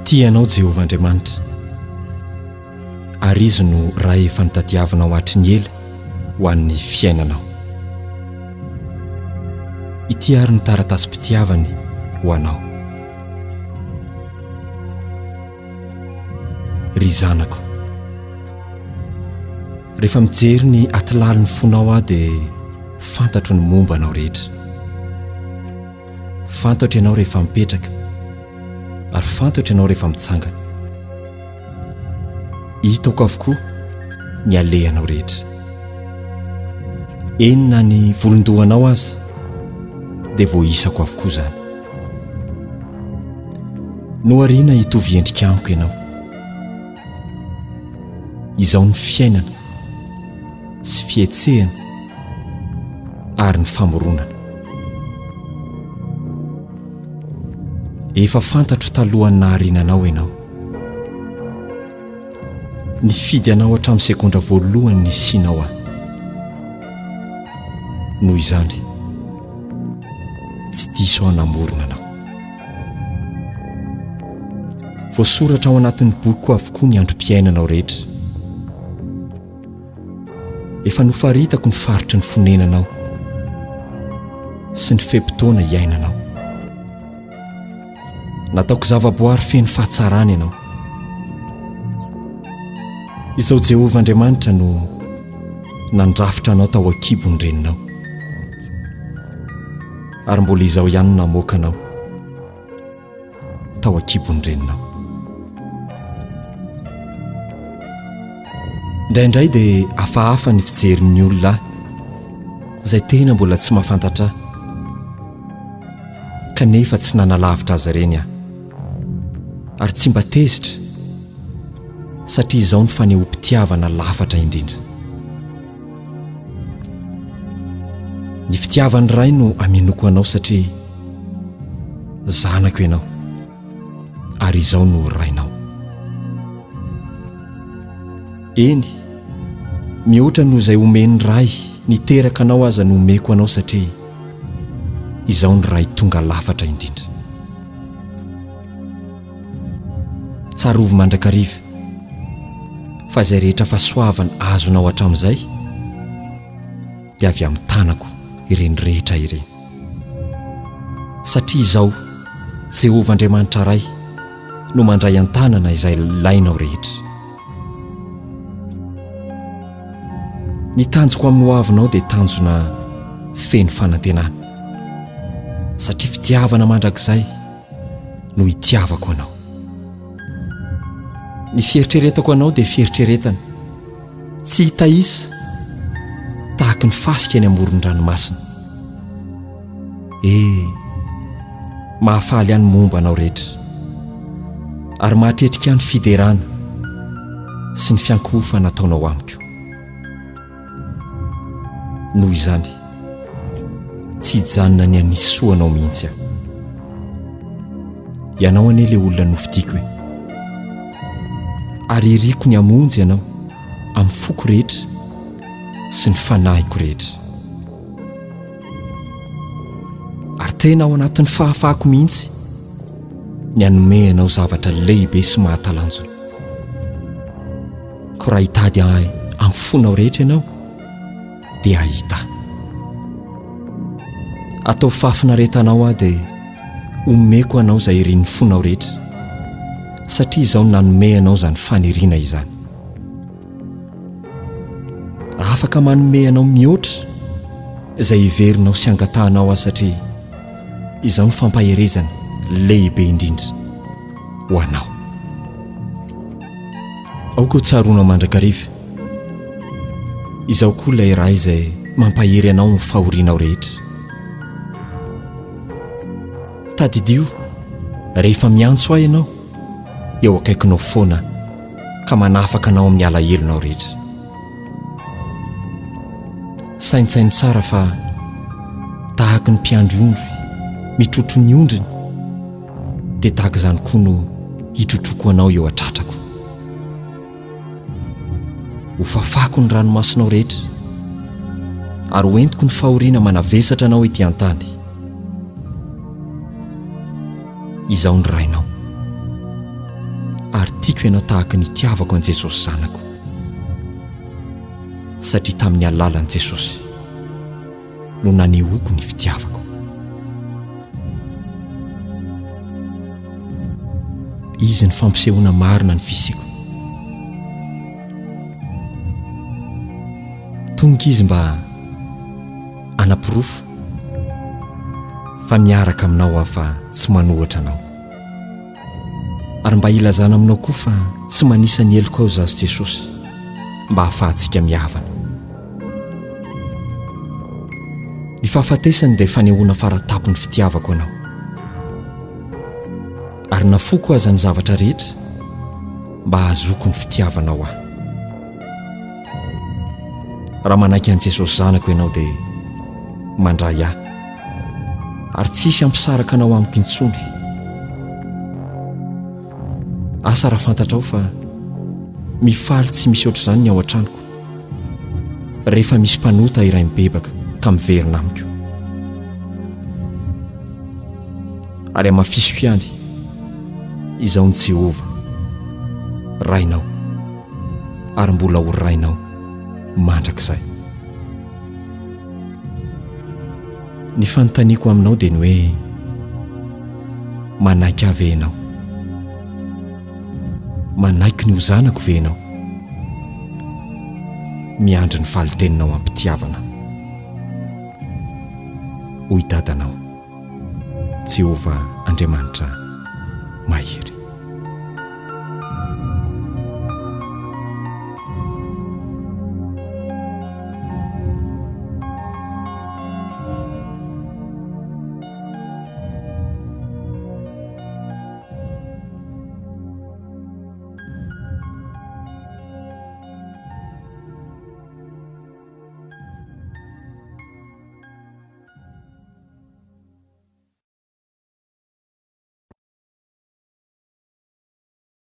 Tia anao Jehovah Andriamanitra, ary Izy no Ray efa notadiavinao hatry ny ela ho an'ny fiainanao. Ity àry ny taratasim-pitiavany ho anao. Ry zanako, rehefa mijery ny atilalin'ny fonao aho dia fantatro ny momba anao rehetra. Fantatro ianao rehefa mipetraka ary fantatro ianao rehefa mitsangana. Hitako avokoa ny alehanao rehetra. Eny na ny volon-dohanao aza dia voaisako avokoa izany. Nohariana hitovy endrika amiko ianao. Izao ny fiainana sy fihetsehana ary ny famoronana. Efa fantatro talohan'ny nahariana anao ianao. Nifidy anao hatramin'ny segondra voalohany nisianao aho. Noho izany, tsy diso aho namorona anao. Voasoratra ao anatin'ny bokiko avokoa ny androm-piainanao rehetra. Efa nofaritako ny faritry ny fonenanao sy ny fe-potoana iainanao. Nataoko zavaboary feno fahatsarana ianao. Izao Jehovah Andriamanitra no nandrafitra anao tao an-kibon'ny reninao. Ary mbola izao ihany no namoaka anao tao an-kibon'ny reninao. Indraindray dia hafahafa ny fijerin'ny olona ahy izay tena mbola tsy mahafantatra ahy. Kanefa tsy nanalavitra azy ireny aho. Ary tsy mba tezitra satria izao ny fanehoam-pitiavana lafatra indrindra. Ny fitiavan'ny Ray no amenoko anao satria zanako ianao ary izao no Rainao. Eny, mihoatra noho izay omen'ny Ray niteraka anao aza no omeko anao satria izao ny Ray tonga lafatra indrindra. Tsarovy mandrakariva fa izay rehetra fahasoavana azonao hatramin'izay dia avy amin'ny tanako ireny rehetra ireny. Satria izao Jehovah Andriamanitra Ray no mandray an-tanana izay ilainao rehetra. Ny tanjoko amin'ny hoavinao dia tanjona feno fanantenana, satria fitiavana mandrakizay no itiavako anao. Ny fieritreretako anao dia fieritreretana tsy hita isa tahaky ny fasika eny amoron-dranomasina. E, mahafaly ahy ny momba anao rehetra, ary mahatretrika ahy ny fiderana sy ny fiankohofana ataonao amiko. Noho izany, tsy hijanona ny hanisy soa anao mihitsy aho. Ianao anie ilay olona nofidiko e. Ary iriko ny hamonjy anao amin'ny foko rehetra sy ny fanahiko rehetra. Ary tena ao anatin'ny fahafahako mihitsy ny hanome anao zavatra lehibe sy mahatalanjona. Koa raha hitady ahy amin'ny fonao rehetra ianao, dia hahita ahy. Ataovy fahafinaretanao aho dia omeko anao izay irin'ny fonao rehetra, satria izaho nanome anao izany faniriana izany. Afaka manome anao mihoatra izay heverinao sy angatahanao aho satria izao no fampaherezana lehibe indrindra ho anao. Aoka ho tsaroanao mandrakariva. Izaho koa ilay Ray izay mampahery anao amin'ny fahorianao rehetra. Tadidio, rehefa miantso ahy ianao, eo akaikinao foana aho, ka manafaka anao amin'ny alahelonao rehetra. Saintsaino tsara fa tahaky ny mpiandry ondry mitrotro ny ondriny, dia tahaka izany koa no hitrotroako anao eo an-tratrako. Hofafako ny ranomasonao rehetra, ary hoentiko ny fahoriana manavesatra anao ety an-tany. Izaho ny Rainao. Ary tiako ianao tahaka ny itiavako an'i Jesosy Zanako. Satria tamin'ny alalan'i Jesosy no nanehoako ny fitiavako. Izy ny fampisehoana marina ny fisiako. Tonga izy mba hanaporofo fa miaraka aminao aho fa tsy manohatra anao. Ary mba hilazana aminao koa fa tsy manisa ny helokao izaho sy Jesosy mba hahafahantsika mihavana. Ny fahafatesany dia fanehoana fara-tampon'ny fitiavako anao. Ary nafoiko aza ny zavatra rehetra mba hahazoako ny fitiavanao ahy. Raha manaiky an'i Jesosy Zanako ianao dia mandray ahy ary tsy hisy hampisaraka anao amiko intsony. Asa raha fantatrao fa mifaly tsy misy ohatr'izany ny ao an-tranoko rehefa misy mpanota iray mibebaka ka miverina amiko. Ary hamafisiko ihany, Izaho ny Jehovah, Rainao, ary mbola ho Rainao mandrakizay. Ny fanontaniako aminao dia ny hoe, manaiky ahy ve ianao? Manaiky ny ho zanako ve ianao? Miandry ny valin-teninao am-pitiavana, hoy dadanao. Jehovah Andriamanitra mahery.